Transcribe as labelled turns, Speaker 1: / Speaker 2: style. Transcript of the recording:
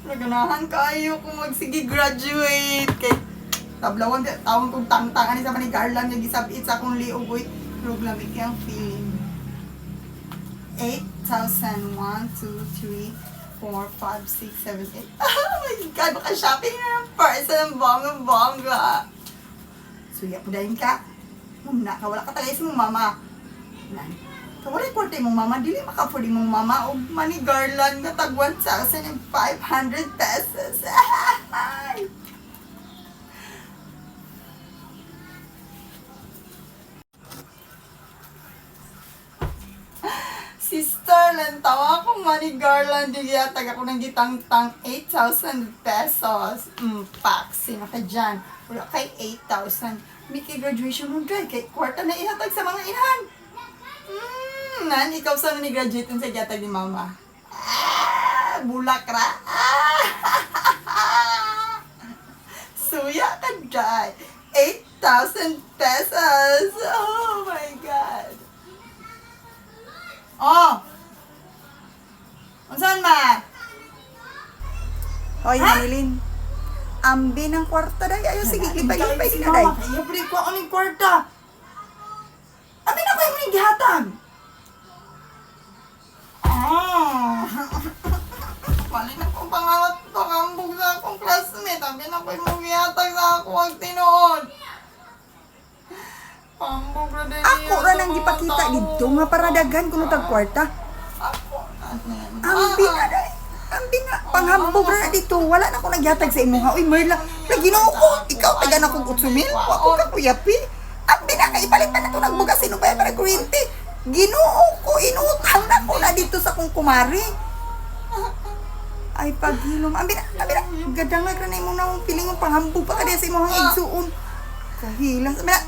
Speaker 1: Naganahan kayo kung magsige graduate. Kay tablawan, tawon kong tangtang ani sa manigarlan nga gisab-it sa akong liog uy. Pero grabe kay ang feeling. 8,000, 1, 2, 3, 4, 5, 6, 7, 8. Oh my God, baka shopping na ng person ng bongga-bongga. Suya po dahil ka. Muna ka, wala ka talaga sa mong mama. Nan. Ka wala kwarta imong mama, dili maka-afford imong mama og money garland nga tag 1,500 pesos. Ay! Sister, lantawa akong money garland. Di yatag ako ng gitangtang 8,000 pesos. Pak, sino ka dyan? Wala kay 8,000. May kay graduation mo dry. Kay kwarta na ihatag sa mga inahan. Nan, ikaw sana ni graduate sa gihatag ni mama. Ah, bulak ra. Ah! Suya ka dry. 8,000 pesos. Oh my God. Oh! Unsan ma? Hoy, Manilin. Ambi ng kwarta day. Ayo sige, lipay-lipay din na day.
Speaker 2: Iyo pre ko aming kwarta.
Speaker 1: Ambi na ko yung gihatag. Ah. Wala na kong pangalat pangambog sa akong classmate. Ambi na ko yung gihatag sa ako ang tinuod. Pambog ra din
Speaker 2: Ako
Speaker 1: niya
Speaker 2: ra
Speaker 1: sa
Speaker 2: nang
Speaker 1: mga
Speaker 2: gipakita
Speaker 1: tao.
Speaker 2: didto nga para daghan kuno tag kwarta.
Speaker 1: Ako na.
Speaker 2: Ambi na day. Ambi na panghambog ra na dito. Wala na ko nagyatag sa imuha. Uy, Merla, lagi ko. Ikaw taga na kong 8,000. Wa ko ka kuyapi. Ambi na kay ipalit pa na to nagbugas sino ba para kuryente. Ginoo ko inutang na ko na dito sa kong kumari. Ay paghilom. Ambi na, ambi na. Gadangag ra na imong naong piling panghambog pa ka diya sa imong igsuon. Kahilas. Ambi na.